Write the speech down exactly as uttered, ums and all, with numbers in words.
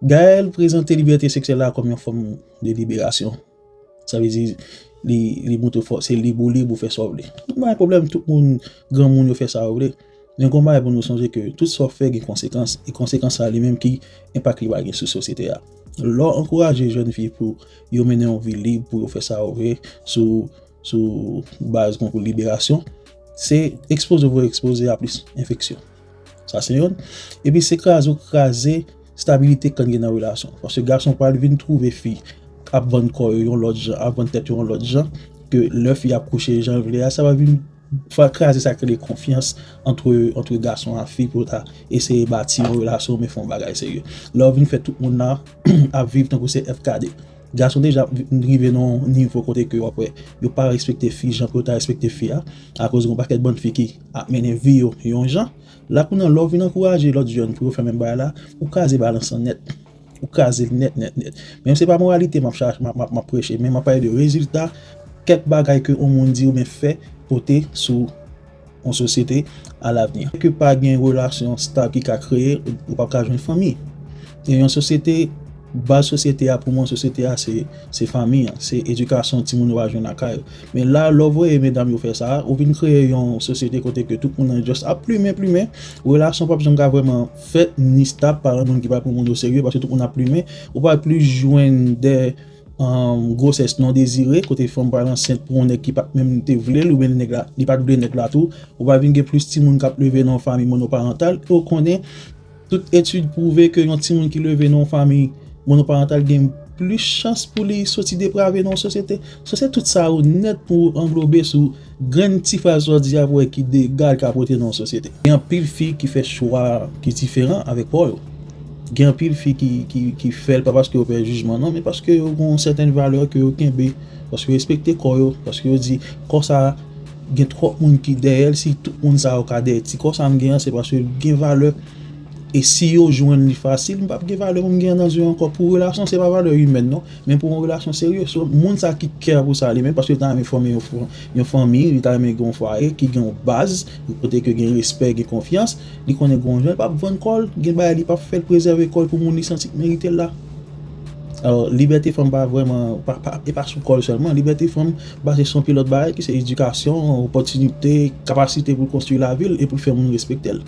Gaëlle prezante libète seksyèl la kòm yon fòm de liberasyon. Sa vle di, li, li montre fò, se lib ou lib, ou fè sa w vle. M pa gen pwoblèm, tout moun, granmoun, yo fè sa yo vle. Men gon bagay pou nou sonje ke tout sa w fè gen konsekans, e konsekans sa li menm ki enpak li va gen sou sosyete a. Lè w ankouraje jèn fi pou yo mennen yon vi lib, pou yo fè sa yo vle, sou, sou baz konkou liberasyon, se ekspoze w ekspoze a plis enfeksyon. Sa se youn. Epi se kraze w kraze stabilite k ap gen nan relasyon. Paske gason pral vin twouve fi ap vann kò yo yon lòt jan, ap vann tèt yo yon lòt jan, ke lè fi ap kouche jan l vle a, sa va vin fè kraze sa k rele konfyans antre, antre gason ak fi pou ta eseye bati yon relasyon, men fè yon bagay serye. Lè w vin fè tout moun la ap viv tankou se F K D. Gason deja rive nan yon nivo kote ke w ap wè yo pa respekte fi jan pou yo ta respekte fi a, akoz gon pakèt bann fi ki ap mennen vi yo yon jan. La kounye a, lè w vin ankouraje lòt jèn pou yo fè menm bagay la, ou kraze balans lan nèt. Ou kraze l nèt, nèt, nèt. Men se pa moralite m ap chache, m ap, m ap, m ap preche, men m ap pale de rezilta kèk bagay ke yon moun di oubyen fè pote sou yon sosyete alavni. Ke pa gen relasyon stab ki ka kreye, ou p ap ka jwenn fanmi. E yon sosyete, baz sosyete a, pou mwen, sosyete a, se, se fanmi an, se edikasyon timoun yo va jwenn lakay yo. Men la, lè w voye medam yo fè sa, ou vin kreye yon sosyete kote ke tout moun nan just ap plimen, plimen, relasyon p ap janm ka vrèman fèt, ni stab, pa gen moun ki pral pran moun o serye, paske tout moun ap plimen, ou pral plis jwenn de, um, gwosès non dezire, kote fanm pral ansent pou yon nèg ki pa t menm te vle l, oubyen nèg la, li pa t vle nèg la tou, ou pral vin gen plis timoun k ap leve nan yon fanmi monoparantal, e w konnen, tout etid pwouve ke yon timoun ki leve nan yon fanmi monoparantal gen plis chans pou li soti deprave nan yon sosyete. So, se tout sa yo nèt pou anglobe sou grenn ti fraz w di a pou wè ki dega l ka pote nan yon sosyete. Gen anpil fi ki fè chwa ki diferan avèk pa w yo. Gen anpil fi ki, ki, ki fè l pa paske yo pè jijman, non, men paske yo gen yon sètèn valè ke yo kenbe, paske yo respekte kò yo, paske yo di, kò sa a, gen twòp moun ki dèyè l, si tout moun sa yo ka dèyè ti kò sa m gen an, se paske l gen valè. E si yo jwenn li fasil, m p ap gen valè pou m gen nan zye ankò. Pou relasyon, se pa valè imèn, non. Men pou yon relasyon serye, so, moun sa ki kè pou sa li menm, paske li ta renmen fòme yon, fwa- yon fanmi, li ta renmen gen yon fwaye ki gen yon baz, kote ke gen respè, gen konfyans, li konnen gen yon jan, li p ap vann kò l, gen bagay li p ap fè l, prezève kò l pou moun li santi k merite l la. Alò, libète fanm pa vrèman, pa, pa, e pa sou kò l sèlman. Libète fanm baze sou anpil lòt bagay, ki se edikasyon, opòtinite, kapasite pou l konstwi lavi l e pou l fè moun respekte l.